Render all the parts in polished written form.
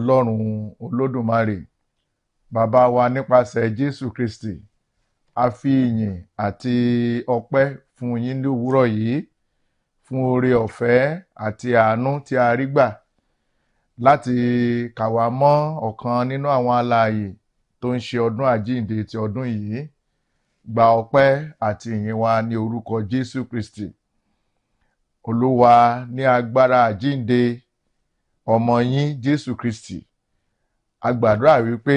Ọlọ́run Olódùmarè, Bàbá wa nípasẹ̀ Jésù Kristi, a fi ìyìn àti ọpẹ́ fún yín lówùúrọ̀ yìí fún oore ọ̀fẹ́ àti àánú tí a rí gbà láti kà wá mọ́ ọ̀kan nínú àwọn alààyè tó ń ṣe ọdún àjíǹde ti ọdún yìí. Gba ọpẹ́ àti ìyìn wa ní orúkọ Jésù Kristi. Olúwa, ní agbára àjíǹde ọmọ yín Jésù Kristi, a gbàdúrà wípé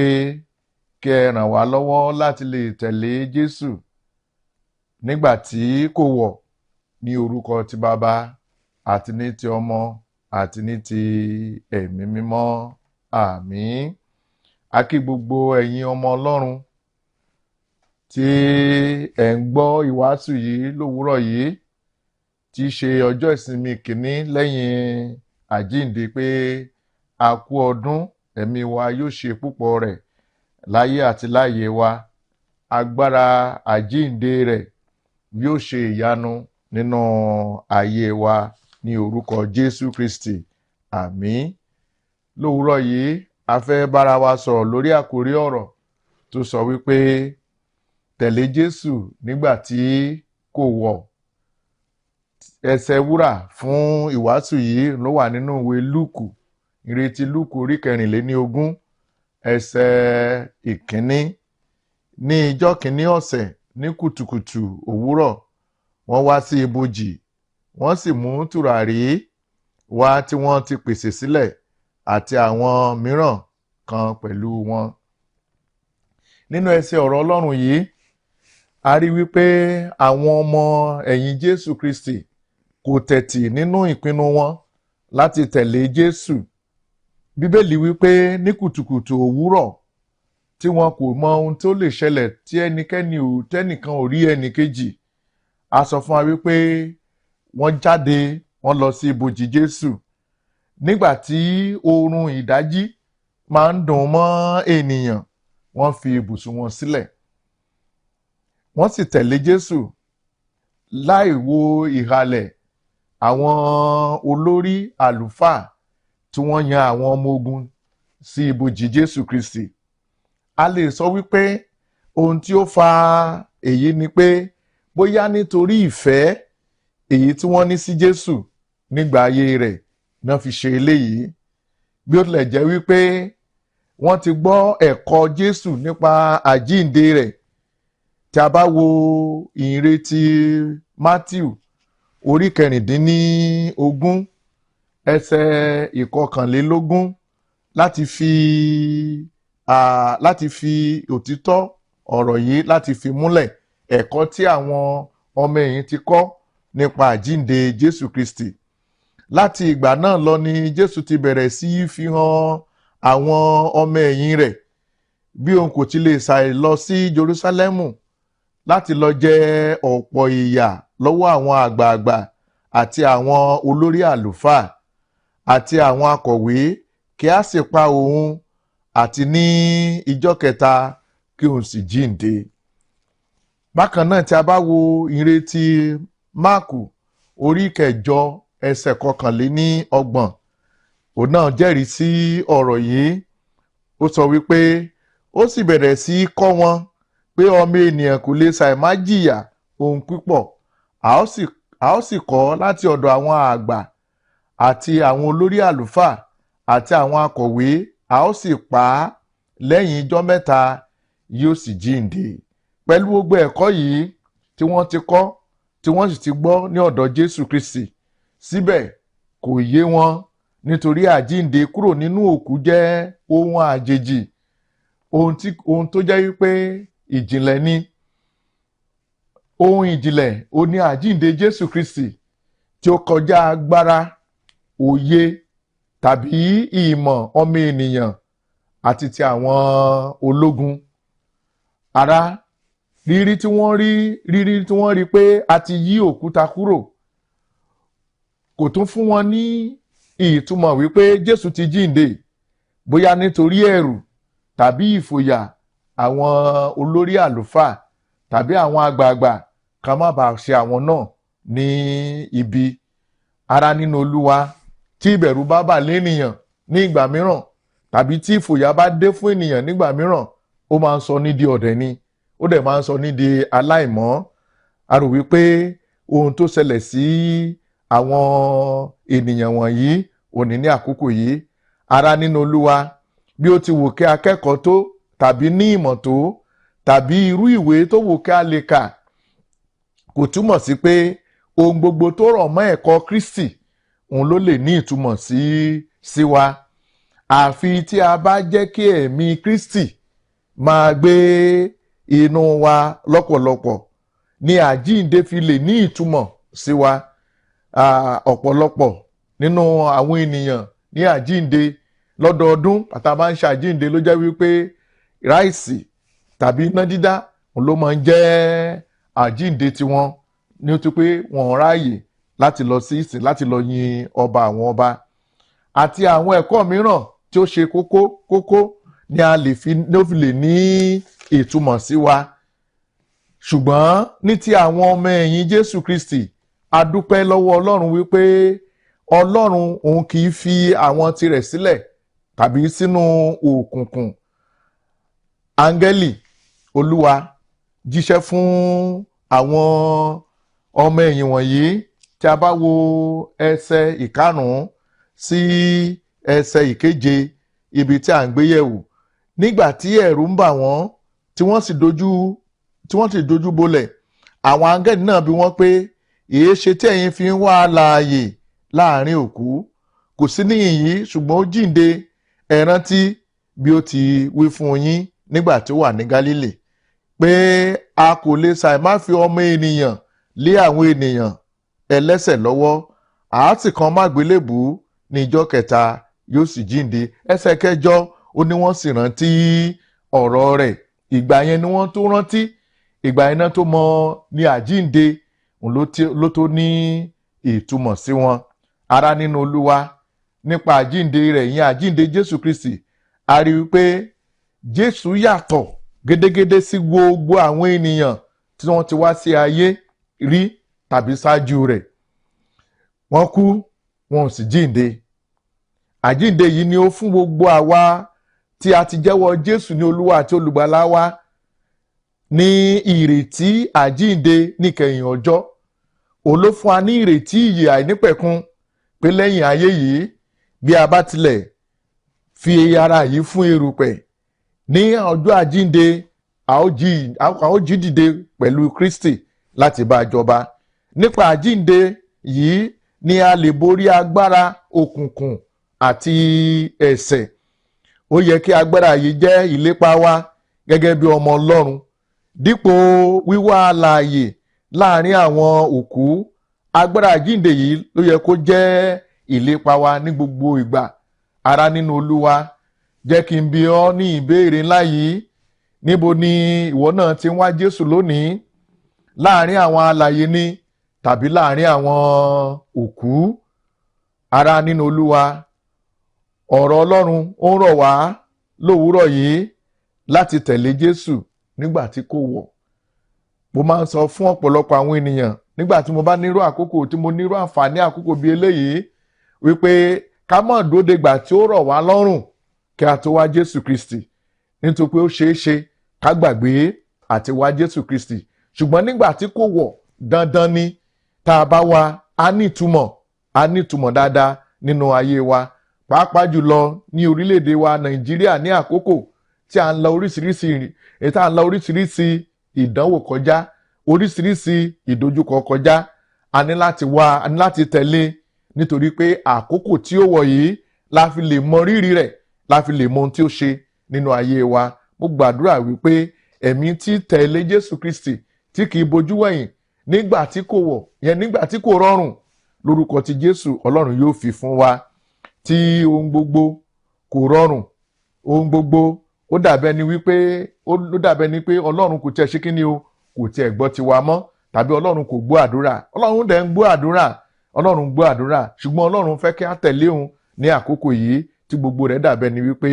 kí ẹ ràn wá lọ́wọ́ láti lè tẹ̀lé Jésù nígbà tí kò wọ̀, ní orúkọ ti Bàbá àti ní ti Ọmọ àti ní ti Ẹ̀mí Mímọ́. Àmín. A kí gbogbo ẹ̀yin ọmọ Ọlọ́run tí ẹ̀ ń gbọ́ ìwàásù yìí lówùúrọ̀ yìí, tí í ṣe ọjọ́ ìsinmi kìíní lẹ́yìn àjíǹde, pé a kú ọdún, ẹ̀mí wa yóò ṣe púpọ̀ rẹ̀ láyé àti láyé wa. Agbára àjíǹde rẹ̀ yóò ṣe ìyanu nínú ayé wa ní orúkọ Jésù Kristi. Àmín. Lówùúrọ̀ yìí, a fẹ́ bára wa sọ̀rọ̀ lórí àkórí ọ̀rọ̀ tó sọ wípé tẹ̀lé Jésù nígbà tí kò wọ̀. Ẹsẹ̀ wúrà fún ìwàásù yìí ló wà nínú ìwé Lúùkù, ìrètí Lúùkù orí 24, ẹsẹ̀ 1. Ní ijọ́ kìíní ọ̀sẹ̀, ní kùtùkùtù òwúrọ̀, wọ́n wá sí ibojì, wọ́n sì mú tùràrí wá tí wọ́n ti pèsè sílẹ̀, àti àwọn mìíràn kan pẹ̀lú wọn. Nínú ẹsẹ̀ ọ̀rọ̀ Ọlọ́run yìí, a rí wípé àwọn ọmọ ẹ̀yìn Jésù Kristi kò tẹ̀tì nínú ìpinnu wọn láti tẹ̀lé Jésù. Bíbélì wípé ní kùtùkùtù òwúrọ̀, tí wọn kò mọ ohun tó lè ṣẹlẹ̀, tí ẹnikẹ́ni ò tẹ́nìkan ò rí ẹnìkejì, a sọ fún wa wípé wọ́n jáde, wọ́n lọ sí ibojì Jésù. Nígbà tí oorun ìdájí máa ń dùn mọ́ ènìyàn, wọ́n fi ibùsùn wọn sílẹ̀, wọ́n sì tẹ̀lé Jésù láì wo ìhàlẹ̀ àwọn olórí àlùfáà tí wọ́n yan àwọn ọmọ ogun sí ibojì Jésù Kristi. A lè sọ wípé ohun tí ó fa èyí ni pé bóyá nítorí ìfẹ́ èyí tí wọ́n ní sí Jésù nígbà ayé rẹ̀ náà fi ṣe eléyìí. Bí ó tilẹ̀ jẹ́ wípé wọ́n ti gbọ́ ẹ̀kọ́ Jésù nípa àjíǹde rẹ̀, tí a bá wo ìhìnrere Matthew orí 16, ẹsẹ̀ 21, láti fi òtítọ́ ọ̀rọ̀ yìí láti fi múlẹ̀, ẹ̀kọ́ tí àwọn ọmọ ẹ̀yìn ti kọ́ nípa àjíǹde Jésù Kristi. Láti ìgbà náà lọ ni Jésù ti bẹ̀rẹ̀ sí í fi hàn àwọn ọmọ ẹ̀yìn rẹ̀ bí òun kò ti lè ṣàì lọ sí Jerúsálẹ́mù láti lọ jẹ ọ̀pọ̀ ìyà lọ́wọ́ àwọn àgbààgbà àti àwọn olórí àlùfáà àti àwọn akọ̀wé, kí a sì pa òun, àti ní ijọ́ kẹta kí òun sì jíǹde. Bákan náà, tí a bá wo ìrètí Máàkù orí 8, ẹsẹ̀ 31, òun náà jẹ́rìí sí ọ̀rọ̀ yìí. Ó sọ wípé ó sì bẹ̀rẹ̀ sí í kọ́ wọn pé ọmọ ènìyàn kò lè ṣàì má jìyà ohun púpọ̀, a ó sì kọ́ láti ọ̀dọ̀ àwọn àgbà àti àwọn olórí àlùfáà àti àwọn akọ̀wé, a ó sì pa á, lẹ́yìn ijọ́ 3 yóò sì jíǹde. Pẹ̀lú gbogbo ẹ̀kọ́ yìí tí wọ́n ti kọ́, tí wọ́n sì ti gbọ́ ní ọ̀dọ̀ Jésù Kristi, síbẹ̀ kò yé wọn, nítorí àjíǹde kúrò nínú òkú jẹ́ ohun àjèjì, ohun tó jẹ́ wípé ìjìnlẹ̀ ni. Ohun ìjìnlẹ̀ ó ní àjíǹde Jésù Kristi tí ó kọjá agbára, òye tàbí ìmọ̀ ọmọ ènìyàn àti ti àwọn ológun. Ará, rírí tí wọ́n rí pé a ti yí òkúta kúrò kò tún fún wọn ní ìtumọ̀ wípé Jésù ti jíǹde, bóyá nítorí ẹ̀rù tàbí ìfòyà àwọn olórí àlùfáà tàbí àwọn àgbààgbà, ká má bàa ṣe àwọn náà ní ibi. Ará nínú Olúwa, tí ìbẹ̀rù bá bà lénìyàn ní ìgbà mìíràn, tàbí tí ìfòyà bá dé fún ènìyàn nígbà mìíràn, ó máa ń sọ ní di ọ̀dẹ̀ ni, ó dẹ̀ máa ń sọ ní di aláìmọ́. A rò wípé ohun tó ṣẹlẹ̀ sí àwọn ènìyàn wọ̀nyí òní ní àkókò yìí. Ará nínú Olúwa, bí ó ti wù kí akẹ́kọ̀ọ́ tó tàbí ní ìmọ̀ tó tàbí irú ìwé tó wù kí a lè kà, kò túmọ̀ sí pé ohun gbogbo tó rọ̀ mọ́ ẹ̀kọ́ Kristi òun ló lè ní ìtumọ̀ sí wa. Àfi tí a bá jẹ́ kí ẹ̀mí Kristi máa gbé inú wa lọ́pọ̀lọpọ̀ ni àjíǹde fi lè ní ìtumọ̀ sí wa. Ọ̀pọ̀lọpọ̀ nínú àwọn ènìyàn ní àjíǹde lọ́dọọdún àtà máa ń ṣe àjíǹde ló jẹ́ wípé ráìsì tàbí iná dídá òun ló máa ń jẹ́ àjíǹde tiwọn, ní ó ti pé wọ́n ráàyè láti lọ sí ìsìn láti lọ yin ọba àwọn ọba. Àti àwọn ẹ̀kọ́ mìíràn tí ó ṣe kókó kókó ni a lè fi ní ó fi lè ní ìtumọ̀ sí wa. Ṣùgbọ́n ní ti àwọn ọmọ ẹ̀yìn Jésù Kristi, a dúpẹ́ lọ́wọ́ Ọlọ́run wípé Ọlọ́run òun kì í fi àwọn tirẹ̀ sílẹ̀ tàbí sínú òkùnkùn. Áńgẹ́lì Olúwa jíṣẹ́ fún àwọn ọmọ ẹ̀yìn wọ̀nyí. Tí a bá wo ẹsẹ̀ 5 sí ẹsẹ̀ 7 ibi tí à ń gbé yẹ̀wò, nígbà tí ẹ̀rù ń bà wọ́n tí wọ́n sì dojú bolẹ̀, àwọn áńgẹ́lì náà bi wọ́n pé, èé ṣe tí ẹ̀yin fi ń wá alààyè láàrin òkú? Kò sí níhìn yìí, ṣùgbọ́n ó jíǹde. Ẹ rántí bí ó ti wí fún yín nígbà tí ó wà ní Gálílì, pé a kò lè ṣàì má fi ọmọ ènìyàn lé àwọn ènìyàn ẹlẹ́ṣẹ̀ lọ́wọ́, àá sì kan mágbélébùú, ní ìjọ́ kẹta yóò sì jíǹde. Ẹsẹ̀ 8 ó ní wọ́n sì rántí ọ̀rọ̀ rẹ̀. Ìgbà yẹn ni wọ́n tó rántí, ìgbà yẹn náà tó mọ ní àjíǹde ló tó ní ìtumọ̀ sí wọn. Ará nínú Olúwa, nípa àjíǹde rẹ̀, ìyẹn àjíǹde Jésù Kristi, a rí i pé Jésù yàtọ̀ gédégédé sí gbogbo àwọn ènìyàn tí wọ́n ti wá sí ayé rí tàbí ṣáájú rẹ̀. Wọ́n kú, wọn ò sì jíǹde. Àjíǹde yìí ni ó fún gbogbo àwa tí a ti jẹ́wọ́ Jésù ní Olúwa àti Olùgbàlà wa ní ìrètí àjíǹde níkẹyìn ọjọ́. Òun ló fún wa ní ìrètí ìyè àìnípẹ̀kun pé lẹ́yìn ayé yìí, bí a bá tilẹ̀ fi ara yìí fún erùpẹ̀, ní ọjọ́ àjíǹde a ó jí dìde pẹ̀lú Kristi láti bá a jọba. Nípa àjíǹde yìí ni a lè borí agbára òkùnkùn àti ẹ̀ṣẹ̀. Ó yẹ kí agbára yìí jẹ́ ìlépa wa gẹ́gẹ́ bí ọmọ Ọlọ́run. Dípò wíwá alààyè láàrin àwọn òkú, agbára àjíǹde yìí ló yẹ kó jẹ́ ìlépa wa ní gbogbo ìgbà. Ará nínú Olúwa, jẹ́ kí n bi ọ́ ní ìbéèrè ńlá yìí. Níbo ni ìwọ náà ti ń wá Jésù lónìí? Láàrin àwọn alààyè ni tàbí láàrin àwọn òkú? Ará nínú Olúwa, ọ̀rọ̀ Ọlọ́run ó ń rọ̀ wá lówùúrọ̀ yìí láti tẹ̀lé Jésù nígbà tí kò wọ̀. Mo máa ń sọ fún ọ̀pọ̀lọpọ̀ àwọn ènìyàn nígbà tí mo bá nírú àkókò tí mo nírú àǹfààní àkókò bíi eléyìí wípé ká má dúró de ìgbà tí ó rọ̀ wá lọ́rùn kí a tó wá Jésù Kristi, nítorí pé ó ṣeé ṣe ká gbàgbé àti wá Jésù Kristi. Ṣùgbọ́n nígbà tí kò wọ̀, dandan ni tá a bá wá, a ní ìtumọ̀ dáadáa nínú ayé wa, pàápàá jùlọ ní orílẹ̀-èdè wa Nàìjíríà ní àkókò tí a ń la oríṣiríṣi ìdánwò kọjá, oríṣiríṣi ìdojúkọ kọjá. A ní láti wá, a ní láti tẹ̀lé, nítorí pé àkókò tí ó wọ̀ yìí la fi lè mọ rírì rẹ̀, la fi lè mọ ohun tí ó ṣe nínú ayé wa. Mo gbàdúrà wípé ẹ̀mí tí tẹ̀lé Jésù Kristi tí kì í bojú wẹ̀yìn nígbà tí kò wọ̀ yẹn, nígbà tí kò rọrùn, lórúkọ ti Jésù Ọlọ́run yóò fi fún wa. Tí ohun gbogbo kò rọrùn, ohun gbogbo ó dàbẹ́ ni wípé ó dàbẹ́ ni pé Ọlọ́run kò tiẹ̀ ṣe kíni o, kò tiẹ̀ gbọ́ tiwa mọ́, tàbí Ọlọ́run kò gbọ́ àdúrà. Ọlọ́run dẹ̀ ń gbọ́ àdúrà, Ọlọ́run gbọ́ àdúrà, ṣùgbọ́n Ọlọ́run fẹ́ kí a tẹ̀lé òun ní àkókò yìí tí gbogbo rẹ̀ dàbẹ́ ni wípé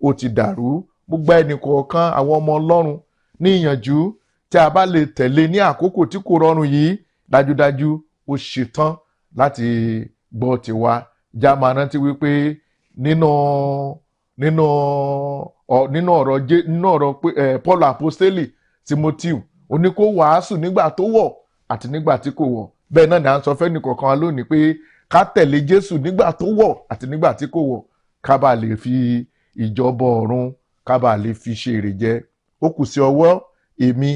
ó ti dàrú. Gbogbo ẹnì kọ̀ọ̀kan àwọn ọmọ Ọlọ́run ní ìyànjú tí a bá lè tẹ̀lé ní àkókò tí kò rọrùn yìí, dájúdájú ó ṣetán láti gbọ́ tiwa. Já máa rántí wípé Nínú ọ̀rọ̀ Paul apostoli Timothy, ó ní kó wàásù nígbà tó wọ̀ àti nígbà tí kò wọ̀. Bẹ́ẹ̀ náà ni à ń sọ fẹ́ni kọ̀ọ̀kan wa lónìí pé ká tẹ̀lé Jésù nígbà tó wọ̀ àti nígbà tí kò wọ̀, ká bá lè fi ìjọba ọ̀run, ká bá lè fi ṣe èrè jẹ. Ó kù sí ọwọ́ èmi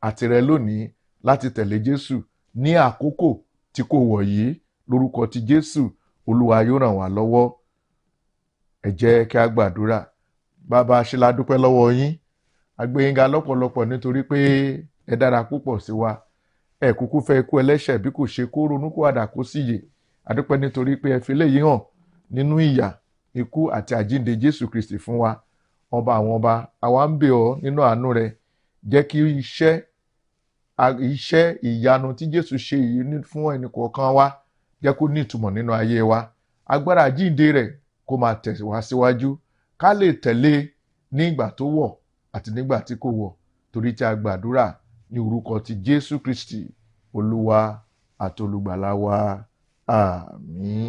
àti rẹ lónìí láti tẹ̀lé Jésù ní àkókò tí kò wọ̀ yìí. Lórúkọ ti Jésù, Olúwa yóò ràn wá lọ́wọ́. Ẹ jẹ́ kí a gbàdúrà. Bàbá, ṣe la dúpẹ́ lọ́wọ́ yín. A gbé yín ga lọ́pọ̀lọpọ̀ nítorí pé ẹ dára púpọ̀ sí wa. Ẹ kúkú fẹ́ ikú ẹlẹ́ṣẹ̀ bí kò ṣe kó ronúpìwàdà kó sì yè. A dúpẹ́ nítorí pé ẹ fi léyìí hàn nínú ìyà, ikú àti àjíǹde Jésù Kristi fún wa. Ọba àwọn ọba, àwa ń bẹ̀ ọ́ nínú àánú rẹ, jẹ́ kí iṣẹ́ ìyanu tí Jésù ṣe yìí fún ẹnì kọ̀ọ̀kan wa, jẹ́ kó ní ìtumọ̀ nínú ayé wa. Agbára àjíǹde rẹ̀ kó máa tẹ̀ wá síwájú, ká lè tẹ̀lé ní ìgbà tó wọ̀ àti nígbà tí kò wọ̀, torí tí a gbàdúrà ní orúkọ ti Jésù Kristi, Olúwa àti Olùgbàlà wa. Àmín.